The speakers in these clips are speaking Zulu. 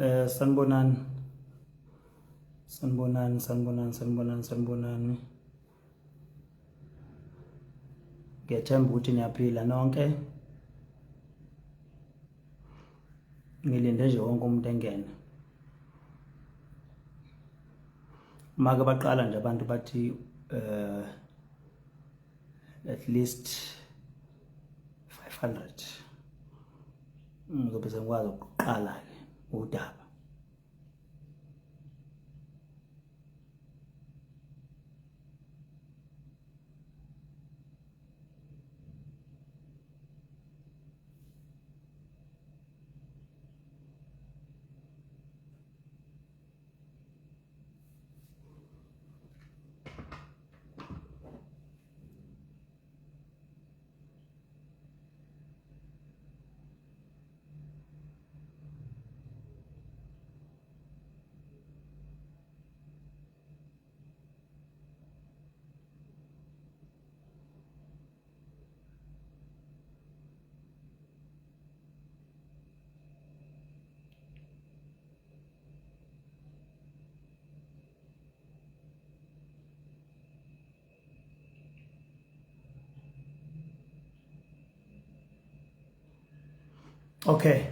Sanibonani. Sanibonani, sanibonani, sanibonani, sanibonani. Ngiyethemba ukuthi niyaphila nonke. Ngilinde nje wonke umuntu engene. Make baqala nje abantu bathi at least 500. Ngizobe sengikwazi ukuqala ke udaba. Okay.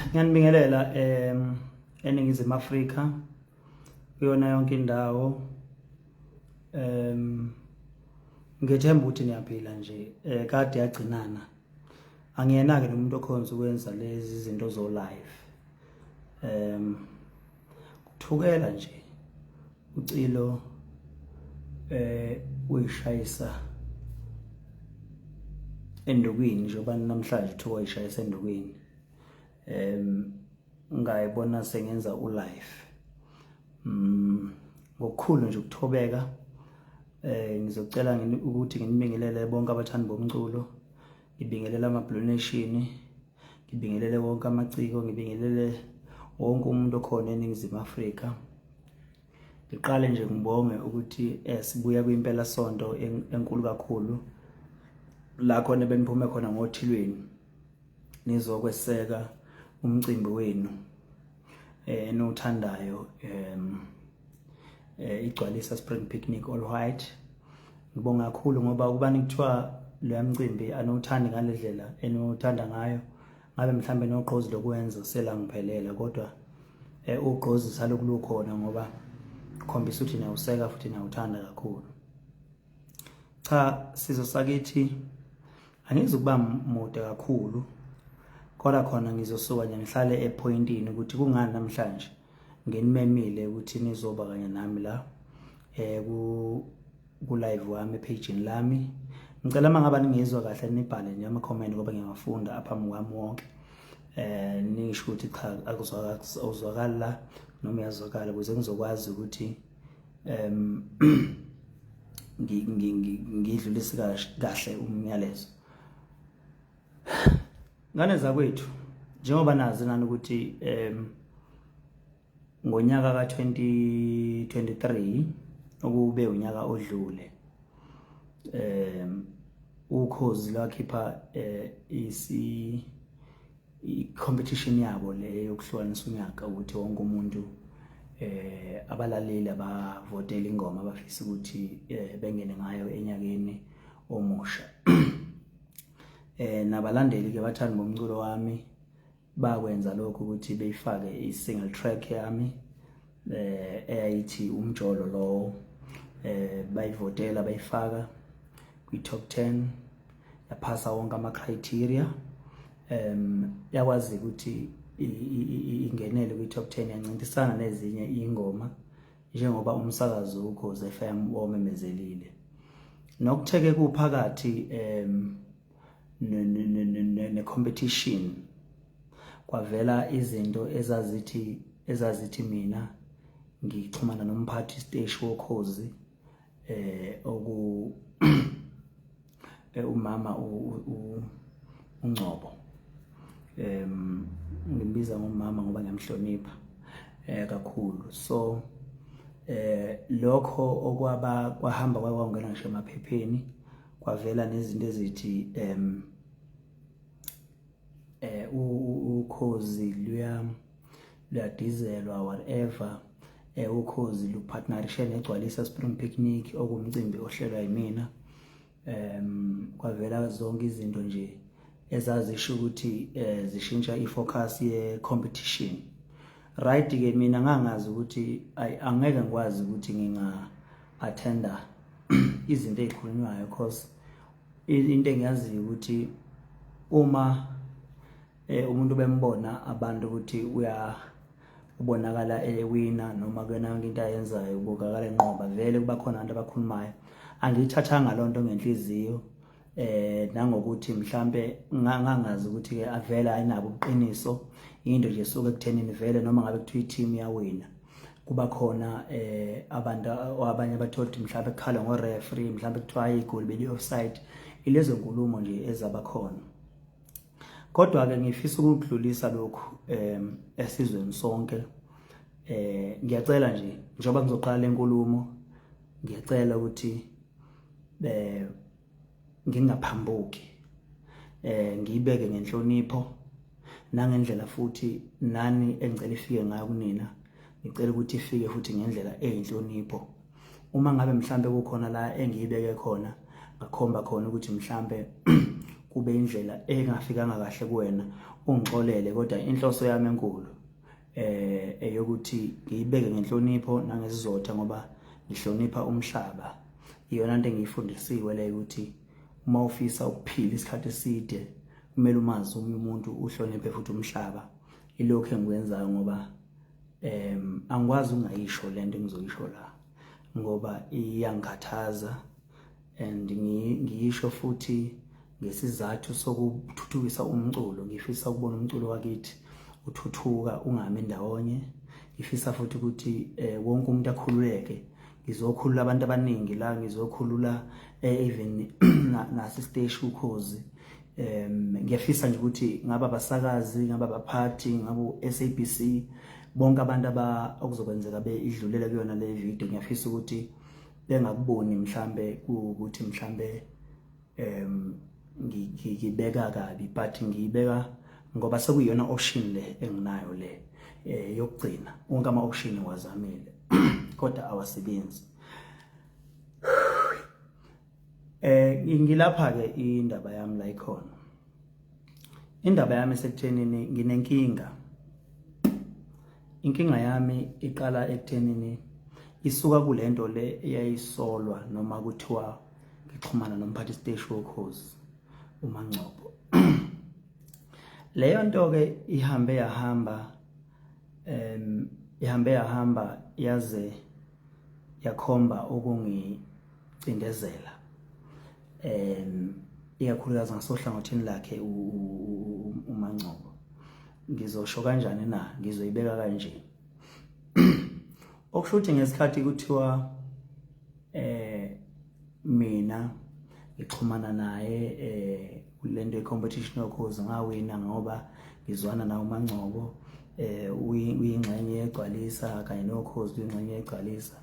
Ngiyanibingelela eNingizimu Afrika kuyona yonke indawo. Ngethemba ukuthi niyaphila nje kade yagcinana. Angiyena ke nomuntu okhonza ukwenza lezi zinto zo live. Kuthukela nje ucilo uyishayisa endukwini njengoba namhlanje kuthiwa uyishayisa endukwini. Ngayibona sengenza ulive. Ngokukhulu nje ukuthobeka ngizocela ukuthi nginibingelele bonke abathandi bomculo, ngibingelele ama-Blue Nation, ngibingelele wonke amaciko, ngibingelele wonke umuntu okhona eNingizimu Afrika. Ngiqale nje ngibonge ukuthi sibuya kwimpela sonto enkulu kakhulu la khona beniphume khona ngothilweni nizokweseka umcimbi wenu eniwuthandayo, igcwalisa Spring Picnic All White. Ngibonga kakhulu ngoba ukuba nikuthiwa loya mcimbi aniwuthandi ngale ndlela eniwuthanda ngayo, ngabe mhlambe nogqozi lokwenza selangiphelela, kodwa ugqozi salokhu lukhona ngoba khombisa ukuthi niyawuseka futhi niyawuthanda kakhulu. Cha, sizwe sakithi angizukuba mude kakhulu, kodwa khona ngizosuka nje ngihlale epointini ukuthi kungani namhlanje nginimemile ukuthi nizoba kanye nami la ku live wami epageini lami. Ngicela uma ngabe ningizwa kahle nibhale nje ama comment ngoba ngiyawafunda aphambi kwami wonke. Nisho ukuthi cha akuzwakali la noma uyazwakala ukuze ngizokwazi ukuthi ngidlulise kahle umyalezo. Ngane zakwethu, njengoba nazi nani ukuthi ngonyaka ka-2023 okube unyaka odlule, ukhozi lwakhipha i-competition yabo le yokuhlukanisa unyaka ukuthi wonke umuntu abalaleli abavotela ingoma abafisa ukuthi bengene ngayo enyakeni omusha. Nabalandeli ke bathanda ngomculo wami bakwenza lokho ukuthi beyifake i-single track yami eyayithi umjolo lowo, bayivotela bayifaka kwi-top 10, yaphasa wonke ama-criteria, yakwazi ukuthi ingenele kwi-top 10, yancintisana nezinye ingoma njengoba umsakazo uKhozi FM wamemezelile. Nokutheke kuphakathi ne-competition kwavela izinto ezazithi mina ngixhumana nomphathi siteshi wokhozi oku umama uNgcobo, ngimbiza ngomama ngoba ngiyamhlonipha kakhulu. So lokho okwaba kwahamba kwangena ngisho emaphepheni, kwavela nezinto ezithi Ukhozi luya luyadizelwa, whatever. Ukhozi lupartnerishe neGcwalisa Spring Picnic, okumcimbi ohlelwa yimina. Kwavela zonke izinto nje ezazisho ukuthi zishintsha ifocus ye competition, right? Ke mina ngangazi ukuthi angeke ngikwazi ukuthi nginga attenda izinto ezikhulunywayo, cause into engiyaziyo ukuthi uma umuntu bembona abantu ukuthi uya ubonakala ewina noma kuyona yonke into ayenzayo, ubukakala enqoba, vele kuba khona abantu abakhulumayo. Angiyithathanga lonto ngenhliziyo, nangokuthi mhlambe ngangazi ukuthi ke avela ayinabo ubuqiniso. Into nje suke ekuthenini vele noma ngabe kuthiwa i-team yawina, kuba khona abantu abanye abathola ukuthi mhlawumbe kukhala ngo-referee, mhlawumbe kuthiwa igoli beli offside, ilezo nkulumo nje ezaba khona. Kodwa ke ngifisa ukudlulisa lokhu esizweni sonke. Ngiyacela nje, njengoba ngizoqala lenkulumo, ngiyacela ukuthi ngingaphambuki, ngiyibeke ngenhlonipho nangendlela futhi nani engicela ifike ngayo kunina. Ngicela ukuthi ifike futhi ngendlela eyinhlonipho. Uma ngabe mhlambe kukhona la engiyibeke khona, ngakhomba khona ukuthi mhlambe kube indlela engafikanga kahle kuwena, ungixolele. Kodwa inhloso yami enkulu eyokuthi ngiyibeke ngenhlonipho nangesizotha, ngoba ngihlonipha umhlaba. Iyona nto engiyifundisiwe leyo, ukuthi uma ufisa ukuphila isikhathi eside, kumele umazi omunye umuntu, uhloniphe futhi umhlaba. Ilokhu engikwenzayo ngoba angikwazi ungayisho lento engizoyisho la, ngoba iyangikhathaza, and ngiyisho futhi ngesizathu sokuthuthukisa umculo. Ngifisa ukubona umculo wakithi uthuthuka, ungami ndawonye. Ngifisa futhi ukuthi wonke umuntu akhululeke. Ngizokhulula abantu abaningi la, ngizokhulula even nasisiteshi Ukhozi. Ngiyafisa nje ukuthi ngaba abasakazi, ngaba abaphathi, ngabo SABC, bonke abantu aba okuzokwenzeka beidlulele kuyona le video, ngiyafisa ukuthi bengakuboni mhlambe ukuthi mhlambe ngibeka kabi, but ngiyibeka ngoba sekuyiyona option le enginayo le yokugcina. Wonke ama option ngiwazamile, kodwa awasebenzi. Ngilapha ke, indaba yami la ikhona. Indaba yami esekuthenini nginenkinga. Inkinga yami iqala ekuthenini isuka kulento le eyayisolwa noma kuthiwa ngixhumana nomphathi siteshi woKhozi, uMangcobo. Leyo nto ke ihambe yahamba, ihambe yahamba yaze yakhomba ukungicindezela, ikakhulukazi ngasohlangothini lakhe uMangcobo. Ngizosho kanjani na? Ngizoyibeka kanje, okusho ukuthi ngesikhathi kuthiwa mina ngixhumana naye kulento ye-competition yoKhozi, ngawina ngoba ngizwana nawo uMangcobo, uyingxenye yegcwalisa kanye noKhozi uyingxenye yegcwalisa.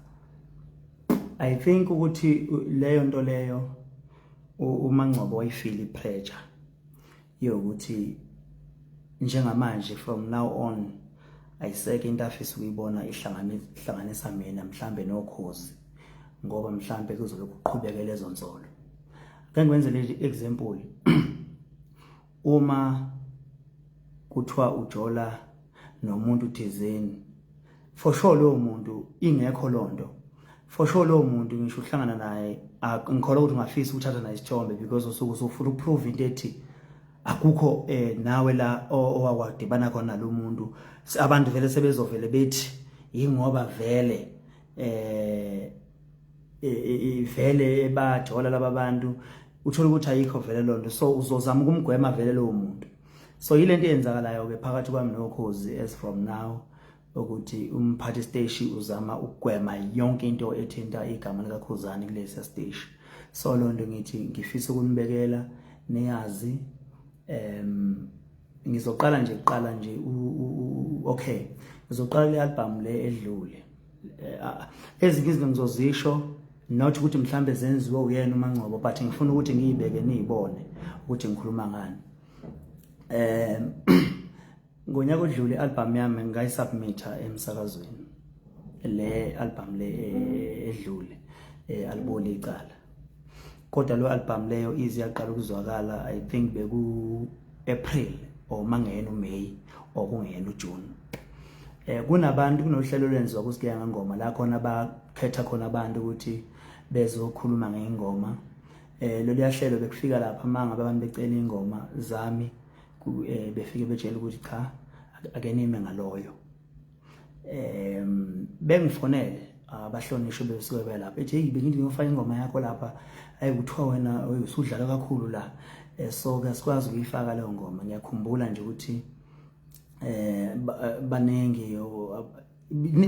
I think ukuthi leyo nto leyo uMangcobo wayifeel ipressure yokuthi njengamanje, from now on, ayiseke into afisa ukuyibona ihlanganisa mina mhlambe noKhozi, ngoba mhlambe kuzobe kuqhubeke lezo nsolo. Ake ngikwenzele example: uma kuthiwa ujola nomuntu thizeni, for sure lowo muntu, ingekho lonto, for sure lowo muntu ngisho uhlangana naye, ngikholwa ukuthi ungafisa ukuthatha naye isithombe, because usuke usufuna ukuprove into ethi akukho nawe la owakwadibana khona lo muntu. Abantu vele sebezovele bethi yingoba vele vele bajola laba bantu. Uthola ukuthi ayikho vele lonto, so uzozama ukumgwema vele lowo muntu. So yilento eyenzakalayo ke phakathi kwami noKhozi as from now, ukuthi umphathi siteshi uzama ukugwema yonke into ethinta igama likaKhuzani kulesi siteshi. So lonto ngithi ngifisa ukunibekela niyazi. Ngizoqala nje, kuqala nje, okay, ngizoqala le album le edlule. Ezinye izinto ngizozisho, not ukuthi mhlambe zenziwe uyena uMangcobo, but ngifuna ukuthi ngiyibeke niyibone ukuthi ngikhuluma ngani. Ngonyaka odlule i-album yami ngayisubmitha emsakazweni. Le album le edlule aliboli icala. Kodwa lo album leyo ize yaqala ukuzwakala I think beku April or mangena uMay or kungena uJune. Kunabantu kunohlelo olwenziwa kuSigiya Ngengoma la khona bakhetha khona abantu ukuthi bezokhuluma ngengoma. Lolu yahlelo bekufika lapha mangabe abantu becela ingoma zami befike betshela ukuthi cha, ake nime ngaloyo. Bengifonele abahlonishwe besuke belapha, ethi hey, bengithi ngiyofaka ingoma yakho lapha, ayi kuthiwa wena usudlala kakhulu la, so ke sikwazi ukuyifaka leyo ngoma. Ngiyakhumbula nje ukuthi baningi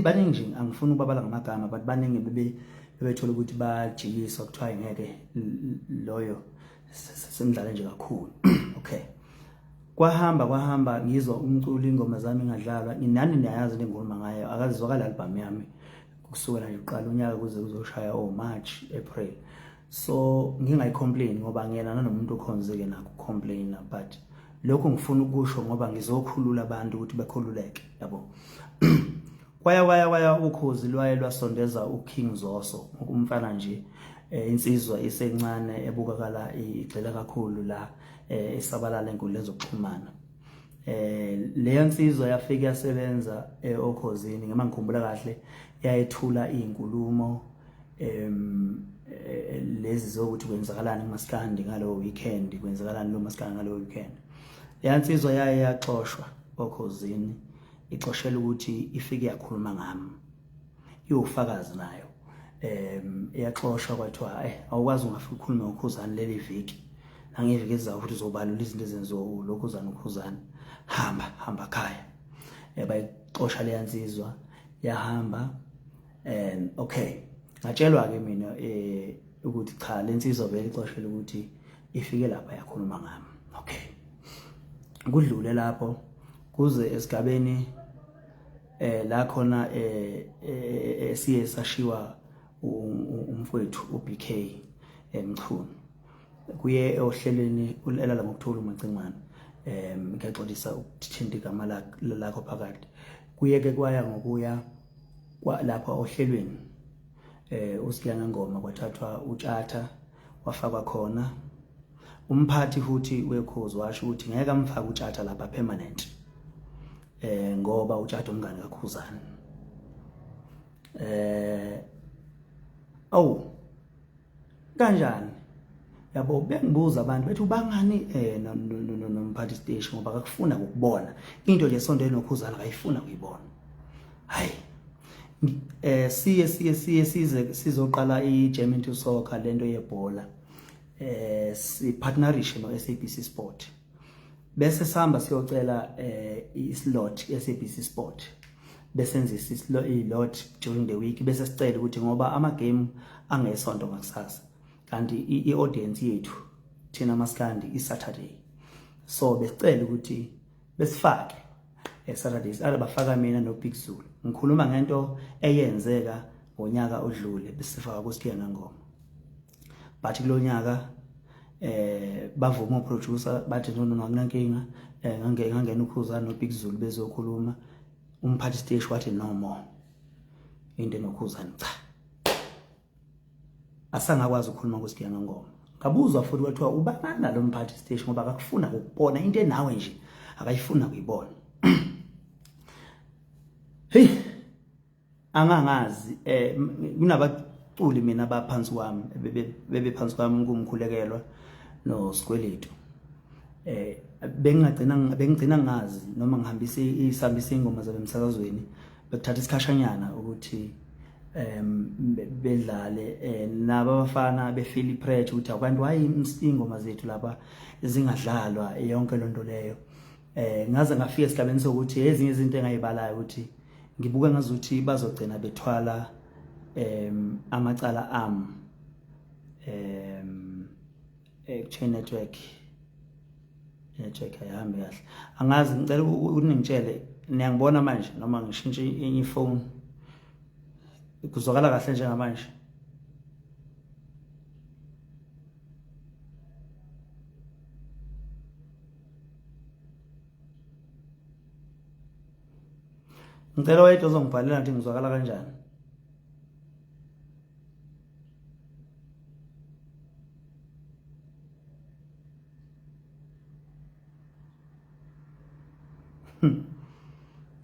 baningi nje, angifuni ukubabala ngamagama, but baningi bebe bebethola ukuthi bajikiswa, kuthiwa ngeke loyo, semdlale nje kakhulu. Okay, kwahamba kwahamba, ngizwa umculo ingoma zami ingadlalwa. Nani niyayazi le ngikhuluma ngayo, akazizwakala album yami kusukela nje uqala unyaka kuze kuzoshaya oh March, April. So ngingayicomplain ngoba ngiyena nanomuntu okhonzeke nakho complain, but lokho ngifuna ukusho ngoba ngizokhulula abantu ukuthi bekhululeke, yabo. Kwaya kwaya kwaya, ukhozi lwaye lwasondeza uKing Zoso, umfana nje, insizwa isencane ebukakala igxila kakhulu la, isabalala enkundleni zokuxhumana. Leyo nsizwa yafika yasebenza okhozini, ngema ngikhumbula kahle, yayethula izinkulumo lezi zokuthi kwenzakalani kumaskandi ngalowo weekend, kwenzakalani lo maskandi ngalowo weekend. Leya nsizwa yaye yaxoshwa okhozini, ixoshela ukuthi ifike yakhuluma ngami, iwufakazi nayo. Iyaxoshwa, kwathiwa awukwazi ungafika ukhulume ngokhuzani leli viki, nangeviki ezizayo futhi uzobalula izinto ezenziwa lokhuzana ukhuzani, hamba hamba khaya. Bayixosha leya nsizwa, yahamba. Okay, ngatshelwa ke mina ukuthi cha, lensizwa vele ixoshela ukuthi ifike lapha yakhuluma ngami. Okay, kudlule lapho kuze esigabeni la khona siye sashiwa umfowethu uBK Mchunu, kuye ohlelweni elala ngokuthula uMacingwane. Ngiyaxolisa ukuthinta igama lakho phakathi. Kuye ke kwaya ngokuya lapha ohlelweni uSigiya Ngengoma, kwathathwa uTshatha wafakwa khona. Umphathi futhi wekhozi washo ukuthi ngeke amfake uTshatha lapha permanent ngoba uTshatha umngane kaKhuzani. Awu, kanjani, yabo, bengibuza abantu bethi ubangani nomphathi station, ngoba akakufuna ukubona into nje sonto enokhuzana, akayifuna ukuyibona. Hayi, siye size sizoqala i-Jam into Soccer, lento yebhola, si partnerishe no SABC Sport, bese sihamba siyocela islot SABC Sport, besenza i-slot during the week, bese sicela ukuthi ngoba ama game angesonto ngakusasa, kanti i-audience yethu thina maskandi i-Saturday, so besicela ukuthi besifake eSaturdays. Ala bafaka mina no Big Zulu. Ngikhuluma ngento eyenzeka ngonyaka odlule, besifaka kuSigiya Ngengoma, but kulonyaka bavuma uproducer, bathi no no, akunankinga. Ngangena uKhuzani no Big Zulu bezokhuluma, umphathi station wathi no more into enokhuzani, cha, asangakwazi ukukhuluma kuSigiya Ngengoma. Ngabuzwa futhi kwathiwa ubangana lo mphathi station ngoba akakufuna ukubona into enawe nje, akayifuna kuyibona. Hey, angangazi, kunabaculi mina abaphansi kwami, bebe phansi kwami, kumkhulekelwa noSikweletu. Bengingagcina bengigcina ngazi noma ngihambise isihambise ingoma zabe emsakazweni, bekuthatha isikhashanyana ukuthi bedlale. Nabo abafana befeel pressure ukuthi akwanti why ingoma zethu lapha zingadlalwa, yonke lonto leyo. Ngaze ngafika esigabeni sokuthi ezinye izinto engayibalayo ukuthi ngibuka ngazuthi bazogcina bethwala amacala am chain network network ayihambi kahle. Angazi, ngicela ukuthi ningitshele, niyangibona manje noma ngishintshe enye ifone? Kuzwakala kahle njengamanje? Ngicela oyedwa ozongibhalela ukuthi ngizwakala kanjani.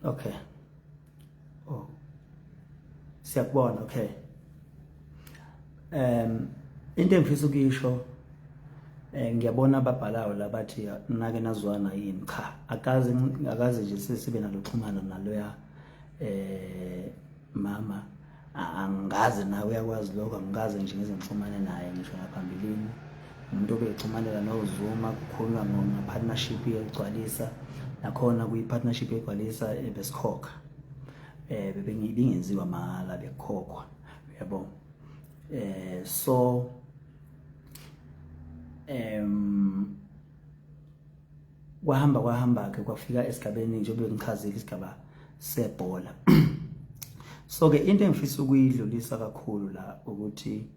Okay. Oh. Siyakubona, okay. Into engifisa ukuyisho ngiyabona ababhalayo la bathi nake nazwana yini. Cha, akaze akaze nje sesibe naloxhumano naloya mama, angaze nawe uyakwazi lokho, angikaze nje ngize ngixhumane naye ngisho ngaphambilini. Umuntu obexhumanela noZuma kukhulunywa nge-partnership yegcwalisa, nakhona kwi-partnership yegcwalisa besikhokha, bebingenziwa mahhala, bekukhokhwa, uyabo. So kwahamba kwahamba ke kwafika esigabeni njengoba ngichazile isigaba sebhola. So ke into engifisa ukuyidlulisa kakhulu la ukuthi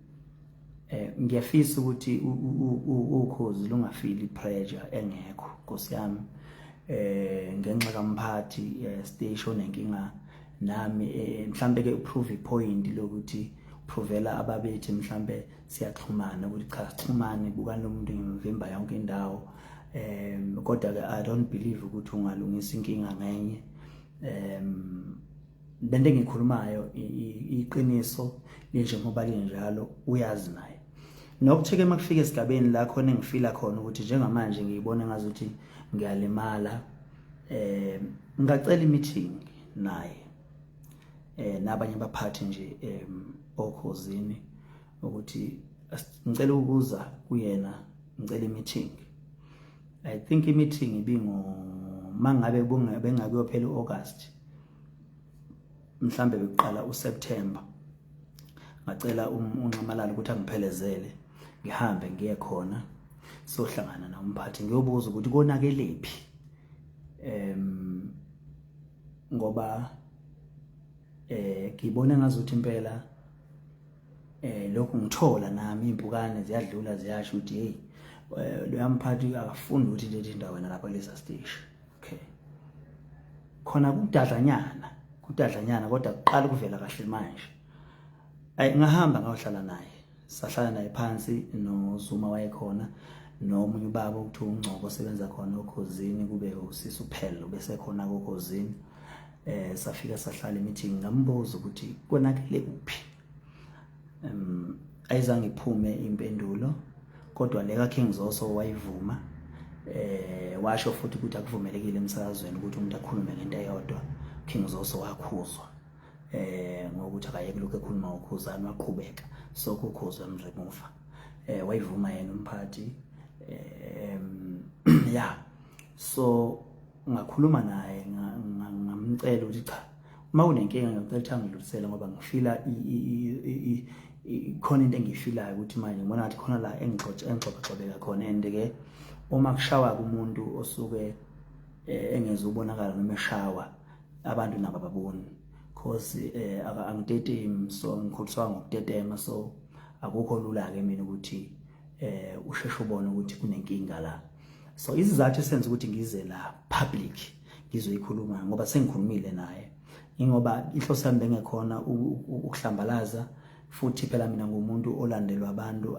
ngiyafisa ukuthi ukhozi lungafili pressure engekho, Nkosi yami, ngenxa kamphathi station enkinga nami, mhlambe ke uprove point lokuthi provela ababethi mhlambe siyaxhumana ukuthi cha, sixhumane, bukani lo muntu ngimvimba yonke indawo. Kodwa ke I don't believe ukuthi ungalungisa inkinga ngenye. Lento engikhulumayo iqiniso linjengoba linjalo, uyazi naye. Nokuthi-ke uma kufika esigabeni la khona engifila khona ukuthi njengamanje ngiyibona ngazuthi ngiyalimala, ngingacela i-meeting naye nabanye abaphathi nje okhozini ukuthi ngicela ukuza kuyena, ngicela i-meeting. I think i-meeting ibingo mangabe bengakuyophela uAugust, mhlambe bekuqala uSeptember, ngacela unxamalala ukuthi angiphelezele ngihambe ngiye khona sohlangana nomphathi, ngiyobuza ukuthi konakelephi, ngoba ngibona ngazuthi impela lokhu ngithola nami impukane ziyadlula ziyasho ukuthi hey, loya mphathi akafundi ukuthi into ethinta wena lapha kulesa station. Okay, khona kudadlanyana, kudadlanyana, kodwa kuqala ukuvela kahle manje. Ayi, ngahamba ngayohlala naye, sahlala naye phansi noZuma wayekhona, nomunye ubaba okuthiwa uNgcobo osebenza khona okhozini, kube usisi uphela bese khona kokhozini. Safika sahlala meeting, ngambuza ukuthi konakele kuphi. Ayizange iphume impendulo, kodwa le ka King Zoso wayivuma, washo futhi ukuthi akuvumelekile emsakazweni ukuthi umuntu akhulume ngento eyodwa. King Zoso wakhuzwa ngokuthi akayeke lokhu ekhuluma ngokhuzana, waqhubeka so kukhuzwa emremuva. Wayivuma yena umphathi. Yeah, so ngakhuluma naye, ngamcela ukuthi cha, uma kunenkinga ngiyacela ukuthi angidlulisele, ngoba ngifila khona into engiyifilayo ukuthi manje ngibona ngathi khona la engixoxe engixoxoxobeka khona. And ke uma kushawa kumuntu osuke engeze ubonakala noma eshawa abantu nabo ababoni, cause angitetemi, so ngikhuliswa ngokutetema, so akukho lula ke mina ukuthi usheshe ubone ukuthi kunenkinga la. So isizathu esenza ukuthi ngize la public ngizoyikhuluma, ngoba sengikhulumile naye, ingoba inhloso yami bengekhona ukuhlambalaza. Futhi phela mina ngumuntu olandelwa abantu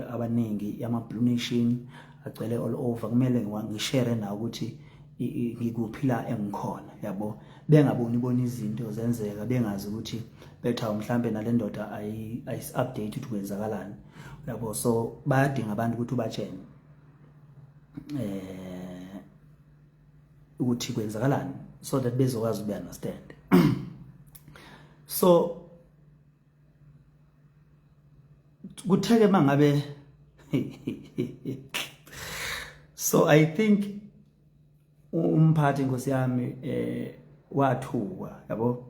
abaningi, ama Blue Nation agcwele all over, kumele ngishare nawo ukuthi ngikuphi la engikhona, yabo, bengaboni bona izinto zenzeka, bengazi ukuthi betha mhlambe nale ndoda ayisi update ukuthi kwenzakalani, yabo. So bayadinga abantu ukuthi ubatshene ukuthi kwenzakalani so that bezokwazi ube understand. So kutheke mangabe, so I think umphathi, inkosi yami, wathukwa, yabo,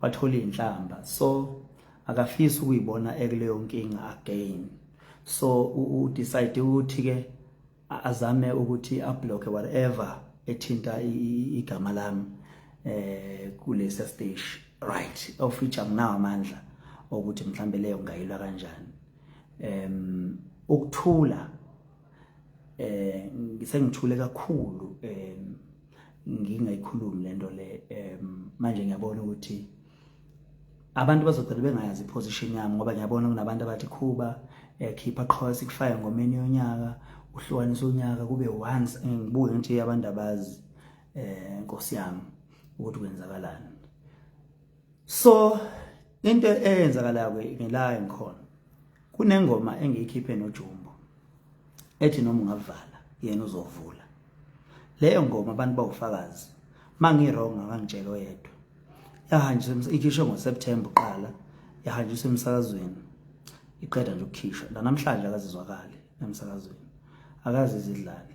wathola inhlamba, so akafisi ukuyibona ekuleyo nkinga again. So u decide ukuthi ke azame ukuthi ablock whatever ethinta igama lami kulesa stage, right? Of which anginawo amandla ukuthi mhlambe leyo ngayilwa kanjani. Ukuthula ngisengithule kakhulu, ngingayikhulumi lento le. Manje ngiyabona ukuthi abantu bazogcina bengayazi iposition yami, ngoba ngiyabona kunabantu abathi Khuba khipha qho sikufake ngomeni yonyaka, uhlukanisa unyaka kube once. Ngibuke ngithi abantu abazi, Nkosi yami, ukuthi kwenzakalani. So into eyenzakalayo ngela ngikhona, kunengoma engiyikhiphe noJumbo ethi "Noma Ungavala Yena Uzovula". Leyo ngoma, abantu bawufakazi, mangi-wrong akangitshela oyedwa, yahanjiswa, ikhishwe ngoSeptember uqala, yahanjiswa emsakazweni. Iqeda nje ukukhishwa namhlanje akazizwakali emsakazweni, akaze izidlale.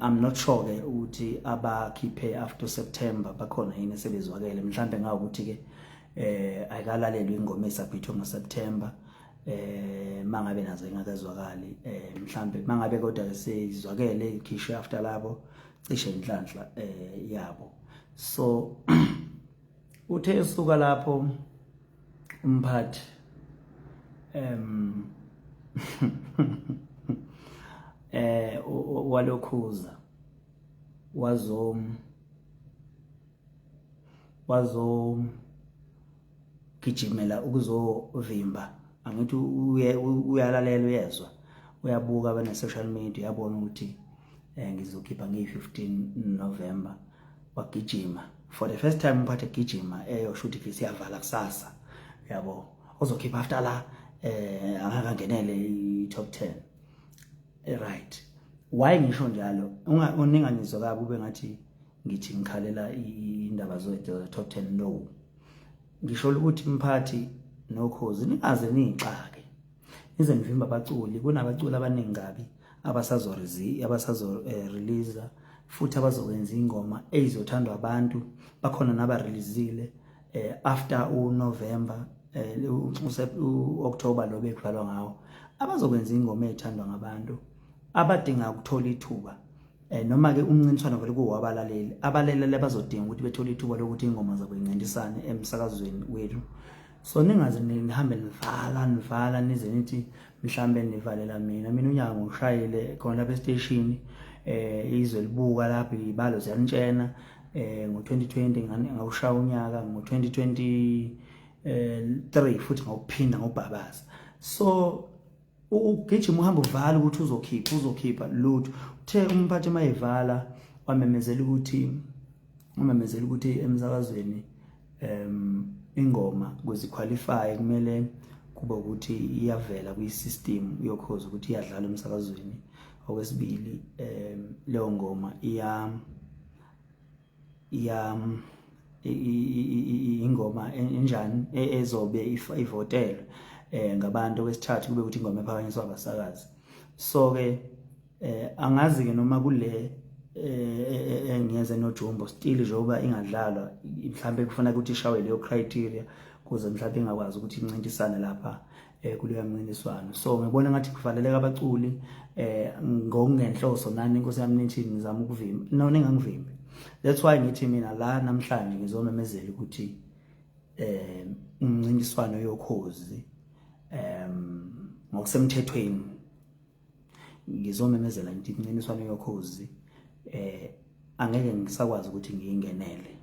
I'm not sure ke ukuthi abakhiphe after September bakhona yini esebezwakele. Mhlambe ngawukuthi ke ayikalalelwa ingoma esubmithwe ngoSeptember, mangabe nazo ingakazwakali mhlambe mangabe, kodwa ke seyizwakele ikhishwe after labo, cishe inhlanhla yabo. So uthe esuka lapho umphathi walokhuza wazo gijimela ukuzovimba. Angithi uyalalela, uyezwa, uyabuka bane social media, uyabona ukuthi ngizokhipha ngiyi-15 November. Wagijima for the first time umphathi, egijima eyosho ukuthi siyavala kusasa, yabo, ozokhipha after la angeke angenele i-top 10. Right, why ngisho njalo? Uningangizwa kabi, ube ngathi ngithi ngikhalela indaba zo top 10. No, ngisho ukuthi mphathi nokhozi, ningaze niyixake nize nivimba abaculi. Kunabaculi abaningi kabi abasazo abasazo release futhi abazokwenza ingoma ezizothandwa abantu. Bakhona nabareleasile after uNovember, uOctober lo bekuvalwa ngawo, abazokwenza ingoma ezithandwa ngabantu abadinga ukuthola ithuba. Noma ke umncintiswano vele kuwabalaleli, abalaleli bazodinga ukuthi bethole ithuba lokuthi ingoma zabo incintisane emsakazweni wethu. So ningaze nihambe nivala, nivala, nize nithi mhlambe nivalela mina. Mina unyaka ngiwushayile khona lapha esiteshini, izwe libuka lapha, ibalo ziyanitshena. Ngo-2020 ngawushaya unyaka, ngo-2023 futhi ngawuphinda ngobhabaza. So ugijima uhamba uvala ukuthi uzokhipha, uzokhipha lutho. Uthe umphathi mayevala, wamemezela ukuthi emsakazweni ingoma kuziqualify kumele kube ukuthi iyavela kwi-system yokhozi ukuthi iyadlala emsakazweni. Okwesibili, leyo ngoma iya ingoma enjani ezobe ivotelwe ngabantu. Okwesithathu, kube ukuthi ingoma ephakanyiswa abasakazi. So ke angazi ke noma kule engiyenze noJumbo still njengoba ingadlalwa, mhlambe kufuna ukuthi ishawe leyo criteria kuze mhlawumbe ingakwazi ukuthi incintisane lapha kuleyo mncintiswano. So ngibona ngathi kuvaleleka abaculi ngokungenhloso. Nani, inkosi yami, nithi ngizama ukuvimba. No, ningangivimbi. That's why ngithi mina la namhlanje ngizomemezela ukuthi umncintiswano yokhozi ngokusemthethweni, ngizomemezela ngithi imncintiswano yokhozi angeke ngisakwazi ukuthi ngiyingenele,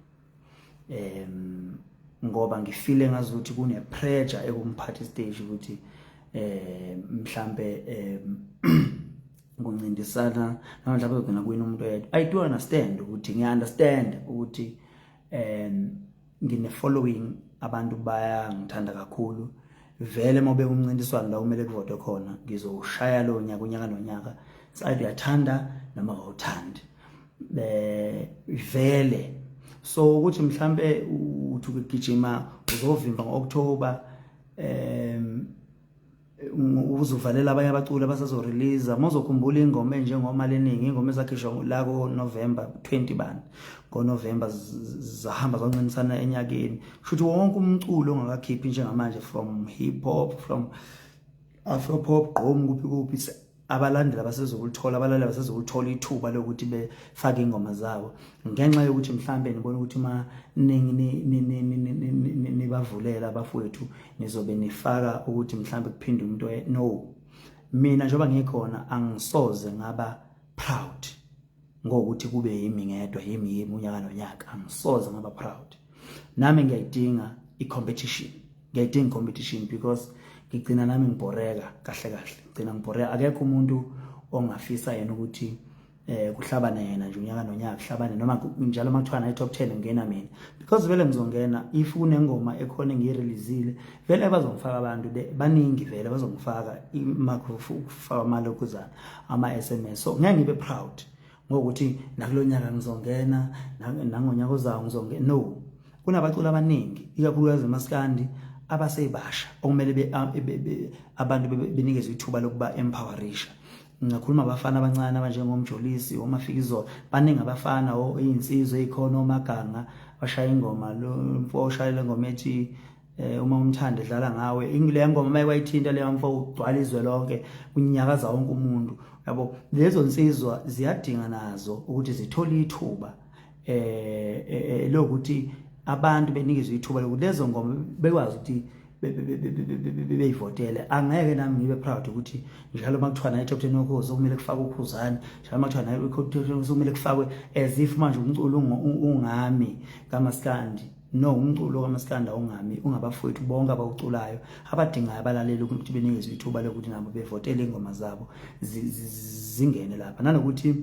ngoba ngifile ngazuthi kune pressure ekumphathi stage ukuthi mhlambe kuncintisana noma mhlawumbe kugcina kuyini umuntu oyedwa. I do understand ukuthi, ngiya understand ukuthi ngine following, abantu bayangithanda kakhulu. Vele uma ubeka umncintiswano la kumele kuvotwe khona, ngizowushaya lo nyaka, unyaka nonyaka. It's either uyathanda noma awuthandi vele. So ukuthi mhlambe uthi ukugijima uzovimba ngo-October, uzovalela abanye abaculi abasazorelease. Mawuzokhumbula ingoma enjengoma leningi, ingoma ezakhishwa la ko November 20 bani, ngo November zahamba zancintisana enyakeni. Kusho ukuthi wonke umculo ongakakhiphi njengamanje, from hip hop, from afro pop, gqom, kuphi kuphi, abalandeli abasezokulithola, abalaleli abasezokulithola ithuba lokuthi befake ingoma zabo, ngenxa yokuthi mhlambe nibona ukuthi uma nibavulela abafowethu nizobe nifaka ukuthi mhlambe kuphinde umuntu. No, mina njengoba ngikhona angisoze ngaba proud. Ngokuthi kube yimi ngedwa, yimi yimi unyaka nonyaka, angisoze ngaba proud. Nami ngiyayidinga i-competition, ngiyayidinga i-competition because ngigcina nami ngibhoreka kahle kahle, ngigcina ngibhoreka. Akekho umuntu ongafisa yena ukuthi kuhlabane yena nje unyaka nonyaka, kuhlabane noma njalo uma kuthiwa nayi top 10 ngena mina, because vele ngizongena if kunengoma ekhona engiyireleasile, vele bazongifaka abantu baningi, vele bazongifaka makufaka amalokuzana ama-SMS. So ngeke ngibe proud ngokuthi nakulo nyaka ngizongena, nangonyaka ozayo ngizongena. No, kunabaculi abaningi, ikakhulukazi emaskandi, abasebasha okumele abantu benikezwe ithuba lokuba empowerisha. Ngingakhuluma abafana abancane abanjengomjolisi, omafikizolo, baningi abafana, iy'nsizwa ey'khona, omaganga bashaya ingoma, lo mfo oshayela ingoma ethi uma umthanda edlala ngawe, le ngoma uma kwayithinta leyo mfo ugcwala izwe lonke, unyakaza wonke umuntu, yabo. Lezo nsizwa ziyadinga nazo ukuthi zithole ithuba lokuthi abantu benikezwe ithuba lokuthi lezo ngoma bekwazi ukuthi beyivotele. Angeke nami ngibe proud ukuthi njalo uma kuthiwa nayi top 10 yokhozi kumele kufakwe uKhuzani, njalo uma kuthiwa nayi top 10 kumele kufakwe, as if manje umculo ungami kamaskandi. No, umculo kamaskandi awungami, ungabafowethu bonke abawuculayo abadingayo abalaleli ukuthi benikezwe ithuba lokuthi nabo bevotele ingoma zabo zingene lapha. Nanokuthi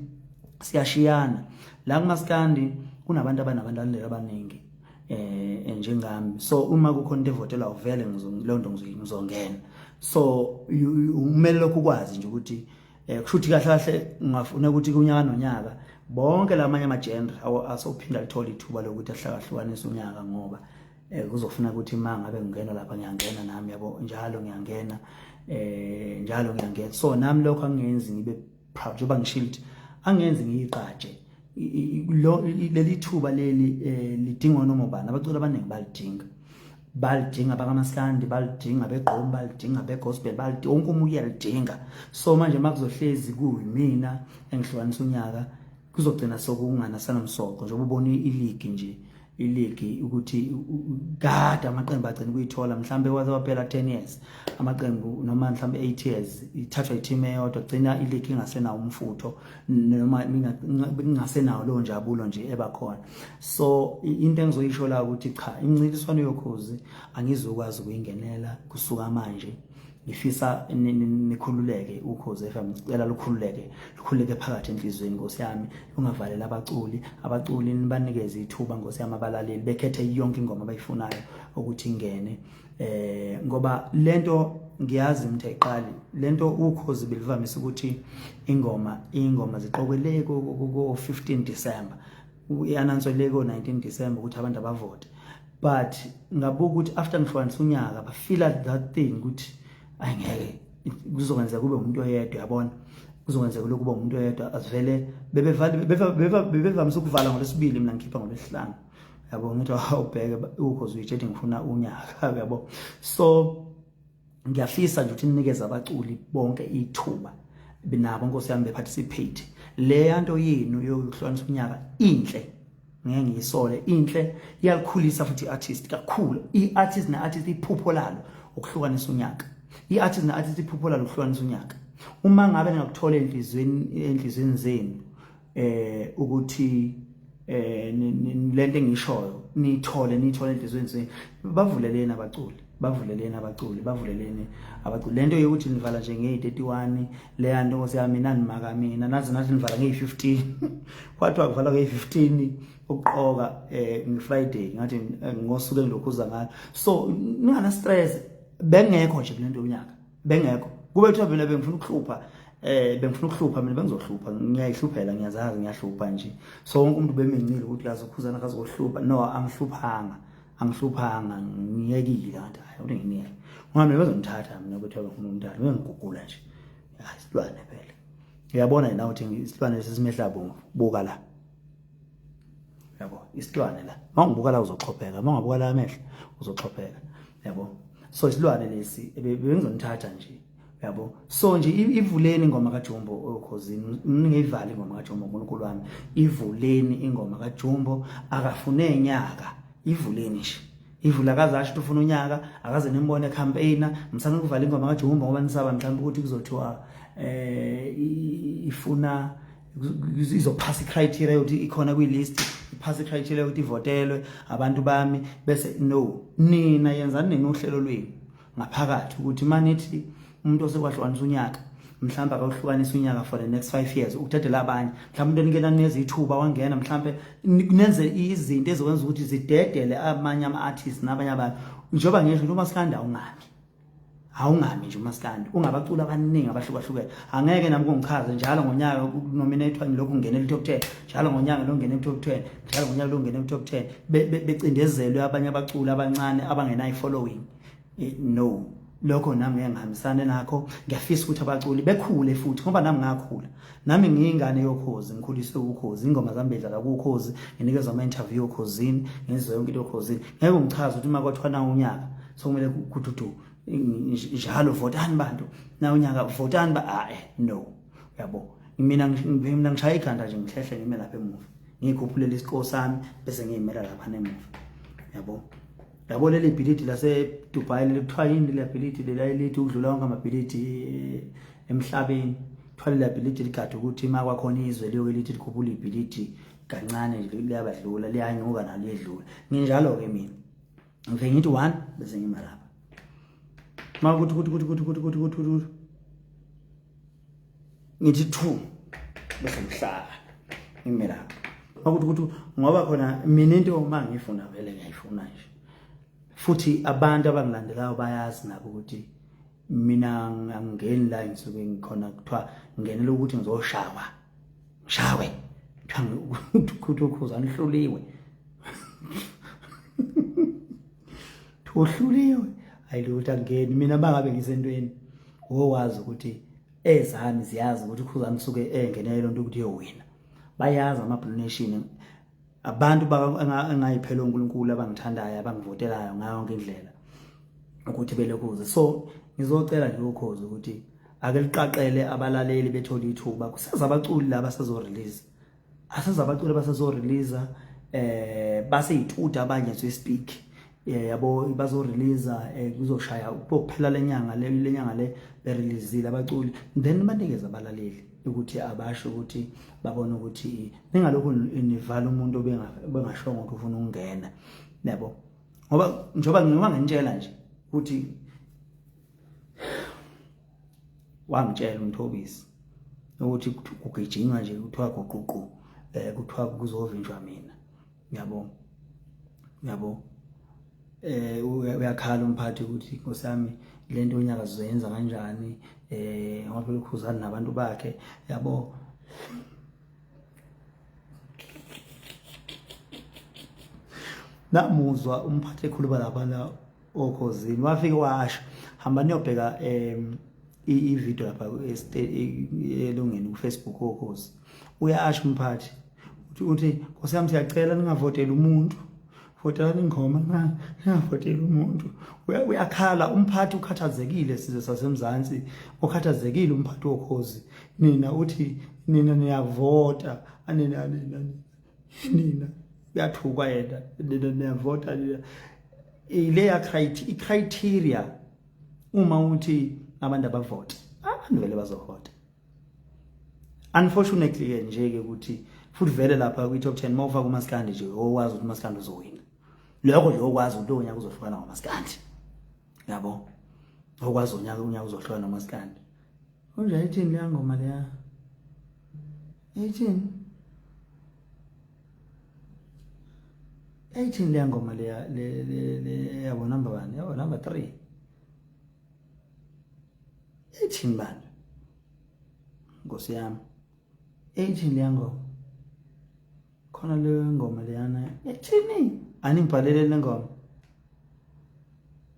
siyashiyana la kumaskandi, kunabantu abanabalandeli abaningi njengami, so uma kukhona into evotelwa vele leyo nto ngizongena. So kumele lokhu ukwazi nje ukuthi kusho ukuthi kahle kahle ungafuna ukuthi kunyaka nonyaka bonke lamanye ama-genre asophinda lithola ithuba lokuthi ahlakahlukanise unyaka, ngoba kuzofuna ukuthi uma ngabe ngingena lapha ngiyangena nami, yabo, njalo ngiyangena, njalo ngiyangena. So nami lokho angenzi ngibe proud, njengoba ngishilo ukuthi angenzi ngiyiqatshe lo leli thuba leli lidingwa noma ubani. Abaculi abaningi balidinga, balidinga abakamaskandi, balidinga begqom, balidinga begospel, balidinga, wonke umuntu uyalidinga. So manje makuzohlezi kuyimina engihlukanisa unyaka, kuzogcina sokungana sanomsoco, njengoba ubona iligi nje, iligi ukuthi kade amaqembu agcina ukuyithola, mhlambe waze waphela 10 years amaqembu noma mhlambe 8 years ithathwa i-team eyodwa, gcina iligi ingasenawo umfutho noma ingasenawo leyo njabulo nje ebakhona. So into engizoyisho la ukuthi cha, imincintiswano yokhozi angizukwazi ukuyingenela kusuka manje. Ngifisa nikhululeke, Ukhozi FM, ngicela lukhululeke, lukhululeke phakathi enhliziyweni, Nkosi yami, lungavalela abaculi. Abaculi nibanikeze ithuba, Nkosi yami, abalaleli bekhethe yonke ingoma abayifunayo ukuthi ingene, ngoba lento ngiyazi ukuthi ayiqali lento. Ukhozi belivamise ukuthi ingoma ziqokwe le ko 15 December, i-announce le ko 19 December ukuthi abantu abavote, but ngabuka ukuthi after ngihlukanisa unyaka bafeel that thing ukuthi ayingeke kuzokwenzeka kube umuntu oyedwa, yabona, kuzokwenzeka lokhu kuba umuntu oyedwa. Asivele bebevale, bebevamise ukuvala ngolwesibili, mina ngikhipha ngolwesihlanu, yabo. Ngithi awubheke Ukhozi uyitshethi ngifuna unyaka, yabo. So ngiyafisa nje ukuthi ninikeze abaculi bonke ithuba nabo, Nkosi yami, beparticipate. Le nto yenu yokuhlukanisa unyaka inhle, ngeke ngiyisole, inhle, iyalikhulisa futhi i-artist kakhulu. I-artist ne-artist iphupho lalo ukuhlukanisa unyaka, i-artist ne-artist iphupho lalo ukuhlukanisa unyaka. Uma ngabe ningakuthola enhliziyweni zenu ukuthi lento engishoyo niyithole, niyithole enhliziyweni zenu, bavuleleni abaculi, bavuleleni abaculi, bavuleleni abaculi. Lento yokuthi nivala nje ngeyi-31, leya nto, Nkosi yami, nanimaka mina nazi nathi nivala ngeyi-15, kwathiwa kuvala ngeyi-15 ukuqoka nge-Friday, ngathi ngosuku engilokhuza ngalo. So ningana stress, bengekho nje kulento yonyaka, bengekho. Kube kuthiwa mina bengifuna ukuhlupha, bengifuna ukuhlupha mina, bengizohlupha. Ngiyayihluphela, ngiyazazi ngiyahlupha nje. So wonke umuntu bemincile ukuthi kaze uKhuzana kazohlupha. No, angihluphanga, angihluphanga, ngiyekile, ngathi hayi, ukuthi nginiyeke ngoba mina bazongithatha mina ukuthi bengifuna umntana, bengigugula nje. Hayi, isilwane phela, uyabona yena ukuthi isilwane sesimehla bomvu. Buka la, yabo, isilwane la, mawungibuka la uzoxhopheka, mawungabuka la amehlo uzoxhopheka, yabo. So isilwane lesi bengizonithatha nje, yabo. So nje ivuleni ingoma kaJumbo okhozini, ningeyivali ingoma kaJumbo, uNkulunkulu wami, ivuleni ingoma kaJumbo, akafune enyaka, ivuleni nje, ivula. Akazasho ukuthi ufuna unyaka, akaze nimbone campaigner. Msana ukuvala ingoma kaJumbo ngoba nisaba mhlawumbe ukuthi kuzothiwa ifuna Izophasa icriteria yokuthi ikhona kwi-list, iphasa icriteria yokuthi ivotelwe abantu bami, bese no nina yenzani nina uhlelo lwenu ngaphakathi ukuthi manithi umuntu osekwahlukanisa unyaka mhlawumbe akawuhlukanisa unyaka for the next 5 years ukudedela abanye, mhlawumbe umuntu enikena neza ithuba wangena, mhlawumbe nenze izinto ezokwenza ukuthi zidedele amanye ama-artists nabanye abantu. Njengoba ngisho nje, umaskandi awungami, awungami nje umaskandi, ungabaculi abaningi abahlukahlukene. Angeke nami kungichaze njalo ngonyaka kunominathwa ngilokhu ngingenela i-top 10 njalo ngonyaka, lo ngene top 10 njalo ngonyaka, lo ngene top 10, becindezelwe abanye abaculi abancane abangenayo i-following. No, lokho nami ngeke ngihambisane nakho. Ngiyafisa ukuthi abaculi bekhule futhi, ngoba nami ngakhula, nami ngiyingane yokhozi, ngikhuliswe ukhozi, ingoma zami bedlala kukhozi, nginikezwa ama-interview okhozini, ngenziwa yonke into okhozini. Ngeke ungichaze ukuthi uma kwathiwa na unyaka sokumele kududu njalo, votani bantu, na unyaka votani ba, ah no, yabo, mina ngishaya ikhanda nje, ngihlehle ngime lapha emuva, ngikhuphulele isiko sami bese ngiyimela lapha nemuva, yabo. Yabo, leli bhilidi lase Dubai leli kuthiwa yini leli bhilidi leli elithi ukudlula wonke amabhilidi emhlabeni? Kuthiwa leli bhilidi ligade ukuthi uma kwakhona izwe liyoke lithi likhuphula ibhilidi kancane nje, liyabadlula, liyanyuka nalo liyedlula. Nginjalo-ke mina, ngifike ngithi one bese ngima lapha, uma kuthi kuthi kuthi kuthi kuthi kuthi kuthi kuthi, ngithi two bese ngihlala ngime lapha, makuthi kuthi, ngoba khona mina into uma ngifuna vele ngiyayifuna nje. Futhi abantu abangilandelayo bayazi nabo ukuthi mina angingeni la ngisuke ngikhona kuthiwa ngingenela ukuthi ngizoshawa, ngishawe, kuthiwa ukuthi uKhuzani uhluliwe, uhluliwe. Ayilutho, angeni mina. Bangabe ngisentweni wowazi ukuthi ezami ziyazi ukuthi uKhuzani usuke engenele lonto ukuthi uyowina. Bayazi ama-Blue Nation, abantu engayiphela uNkulunkulu, abangithandayo, abangivotelayo ngayo yonke indlela ukuthi belokhuze. So ngizocela nje ukhozi ukuthi ake liqaqele abalaleli bethole ithuba. Kuseza abaculi laba sazo-release, aseza abaculi abasazo-release, baseyituda abanye as we speak, yabo, bazo-release, kuzoshaya kuphela lenyanga le, lenyanga le bereleasile abaculi, then banikeze abalaleli ukuthi abasho ukuthi babone ukuthi ningalokhu nivala umuntu obengashongo ukuthi ufuna ukungena, yabo, ngoba njengoba ngiba ngintshela nje ukuthi wangitshela umthobisi ukuthi kugijinywa nje, kuthiwa guququ, kuthiwa kuzovinjwa mina, yabo, yabo. Uyakhala umphathi ukuthi Nkosi yami, lento unyaka sizoyenza kanjani, ngoba phela uKhuzani nabantu bakhe, yabo. Namuzwa umphathi ekhuluma lapha okhozini, wafike washo, hamba niyobheka i-video lapha elungeni ku-Facebook okhozi, uyasho umphathi uthi, Nkosi yami, siyacela ningavoteli umuntu, votelani ingoma, ningavoteli umuntu. Uyakhala umphathi, ukhathazekile, sizwe sasemzansi, ukhathazekile umphathi wokhozi. Nina uthi nina niyavota, nina nina nina, uyathukwa yena, nina niyavota nina. Ileya i-criteria, uma uthi abantu abavote, abantu vele bazovota. Unfortunately ke nje ke ukuthi futhi vele lapha kwi-top 10 uma ufaka umaskandi nje, owazi ukuthi umaskandi uzowina, lokho nje okwazi ukuthi lowo nyaka uzohlukana ngomaskandi, yabo, okwazi unyaka uzohlukana nomaskandi. Konje ithini leya ngoma leya, ithini, ithini leya ngoma leya le le yabo number 1, yabo number 3, ithini bani, Nkosi yami, ethini leya ngoma khona, leyo ngoma leyana ethini? Aningibhalele le ngoma,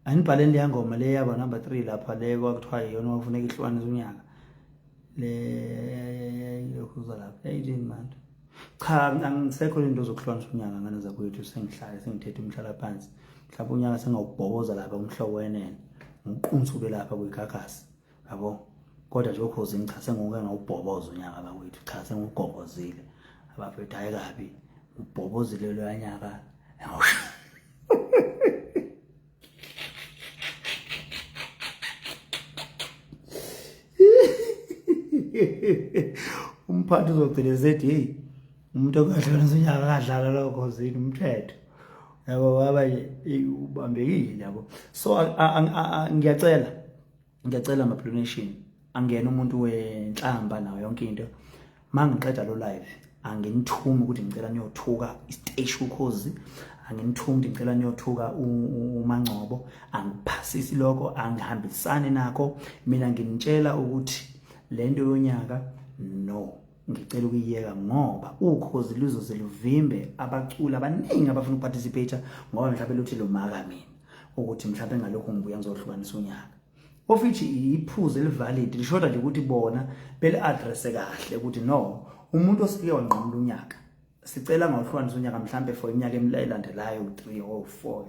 anibhaleni leya ngoma le yaba number 3 lapha, le kwakuthiwa iyona wafuneka ihlukanise unyaka le lokhuza lapha, ethini manje? Cha, angisekho into zokuhlukanisa unyaka, ngane zakwethu. Sengihlale sengithethe umhlala phansi, mhlawumbe unyaka sengawubhoboza lapha umhlobo wenene, ngiqunsuke lapha kwigagasi, yabo. Kodwa nje okhozini, cha, sengoke ngawubhoboza unyaka bakwethu, cha, sengugobozile abafethu, hayi kabi, ubhobozile loya nyaka. Umphathi uzogcina esethi hey, umuntu okahlukanisa unyaka akadlala lokho zini umthetho. Yabo baba nje ubambekile yabo. So ngiyacela ngiyacela ama Blue Nation angena umuntu wenhlamba nayo yonke into. Mangiqeda lo live anginithumi ukuthi ngicela niyothuka isiteshi ukhozi, anginithumi ukuthi ngicela niyothuka uMangcobo, angiphasisi lokho, angihambisani nakho. Mina nginitshela ukuthi lento yonyaka no, ngicela ukuyiyeka ngoba ukhozi luzoze luvimbe abaculi abaningi abafuna ukuparticipate ngoba mhlawumbe luthi lumaka mina ukuthi mhlawumbe ngalokhu ngibuya ngizohlukanisa unyaka. Of which iphuzu elivalid, lishoda nje ukuthi bona beli-addresse kahle ukuthi no, umuntu osike wanqamula unyaka sicela ngawuhlukanisa unyaka mhlambe for iminyaka elandelayo 3 or 4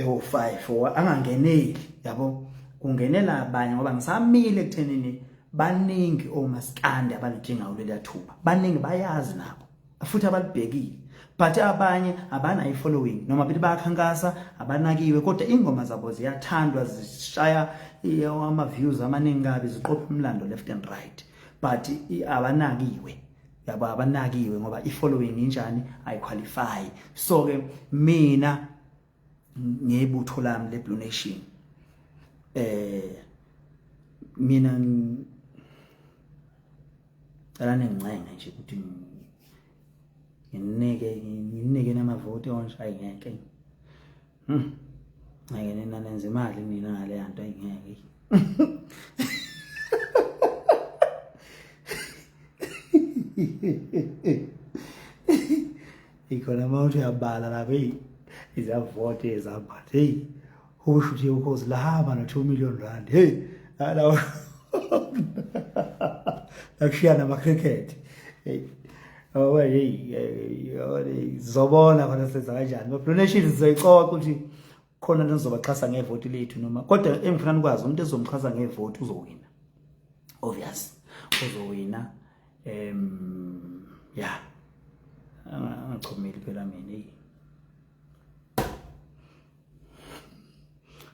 or 5 or angangeneli yabo, kungenela abanye ngoba ngisamile ekuthenini baningi omaskandi abalidingayo leliya thuba, baningi bayazi nabo futhi abalibhekile, but abanye abanayo i-following noma bethi bayakhankasa abanakiwe, kodwa ingoma zabo ziyathandwa, zishaya ama-views amaningi kabi, ziqopha umlando left and right, but abanakiwe yabo, abanakiwe ngoba i-following injani, ayiqualify. So ke mina ngebutho lami le Blue Nation mina cela ningincenge nje ukuthi nginike namavoti onje, ayingeke ngeke nina nenze imali nina ngale nto, ayingeke. Ikhona uma uthi uyabala lapha, eyi izavoti ezabhala, heyi usho ukuthi ukhozi lahamba no-2 million rand, hey lawo lakushiya nama-cricket, hey oh hey zobona khona senza kanjani. Blue Nation sizoyicoca ukuthi khona nizobaxhasa ngevoti lethu noma, kodwa engifuna nikwazi umuntu ezomxhasa ngevoti uzowina, obvious uzowina. Yeah, angachomeli phela mina, hey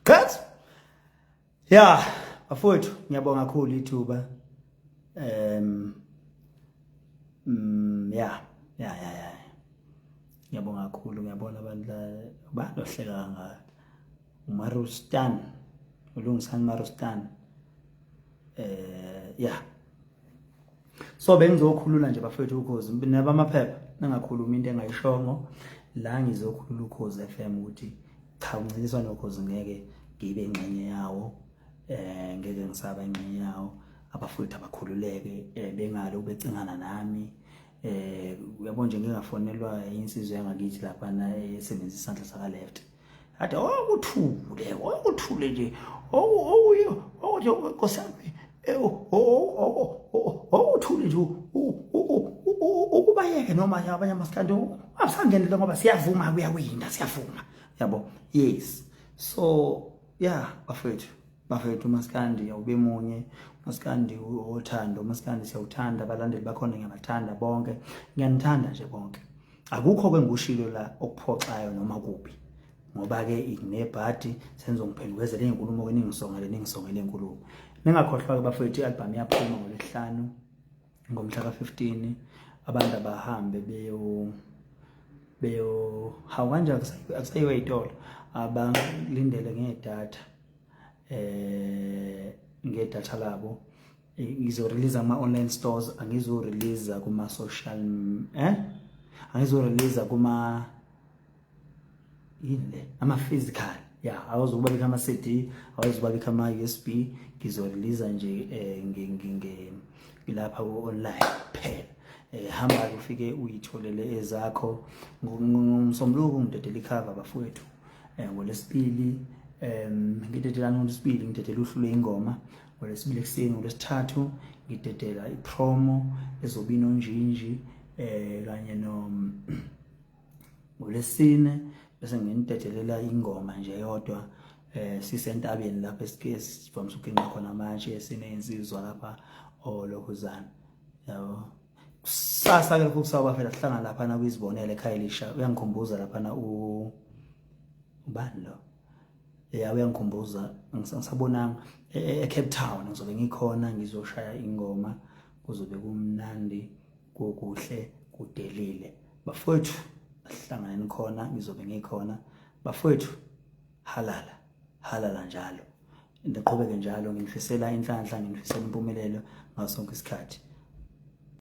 Cut. Yeah, bafowethu ngiyabonga kakhulu ithuba. Yeah, yeah yeah yeah. Ngiyabonga kakhulu, ngiyabona abantu la banohleka kangaka. uMarustan, uLungisani Marustan. Yeah. So bengizokhulula nje bafethu ukhozi nabamaphepha ningakhulumi into engayishongo la, ngizokhulula ukhozi FM ukuthi cha, uncintiswa nokhozi ngeke ngibe ingxenye yawo, ngeke ngisaba ingxenye yawo. Abafowethu abakhululeke bengalo ubecingana nami, uyabo nje ngingafonelwa insizwa yangakithi lapha na esebenzisa isandla saka left, athi okuthule okuthule nje okuyo okuthi nkosi yami okuthule nje ukubayeke noma abanye amasikandi abasangenele ngoba siyavuma kuyawina, siyavuma yabo. Yes, so yeah bafethu, bafethu umasikandi awube munye, umasikandi othando, umasikandi siyawuthanda, abalandeli bakhona ngiyabathanda bonke, ngiyanithanda nje bonke. Akukho ke ngushilo la okuphoxayo noma kubi, ngoba ke nginebhadi senizongiphendukezela izinkulumo ke ningisongele ningisongele inkulumo. Ningakhohlwa ke bafethu, i-album iyaphuma ngolwesihlanu ngomhla ka-15, abantu abahambe beyo hawu kanje akusayiwe ey'tolo, abalindele ngedatha ngedatha labo. Ngizo-release ama-online stores, angizo-release kuma-social angizo-release kuma yini le ama-physical ya, awazukuba bikho ama-CD, awazukuba bikho ama-USB, ngizo-release nje lapha ku-online kuphela. Hamba ufike uyitholele ezakho. Ngomsombuluko ngidedela ikhava bafowethu, ngolwesibili ngidedelani, ngolwesibili ngidedela uhlu lwey'ngoma, ngolwesibili ekuseni, ngolwesithathu ngidedela ipromo ezobe inonjinji kanye no ngolwesine bese nginidedelela ingoma nje yodwa sisentabeni lapha esike sivamise ukuginqa khona amatshe, sinezinsizwa lapha olokhuzana yabo. Kusasa ke lokhu kusaba phela sihlangana lapha na kuyizibonele ekhaya elisha, uyangikhumbuza lapha na ubani lo ya, uyangikhumbuza ngisabonanga eCape Town ngizobe ngikhona ngizoshaya ingoma. Kuzobe kumnandi, kukuhle, kudelile. Bafowethu, asihlanganeni khona, ngizobe ngikhona. Bafowethu, halala, halala njalo. Niqhubeke njalo, nginifisela inhlanhla, nginifisela impumelelo ngaso sonke isikhathi.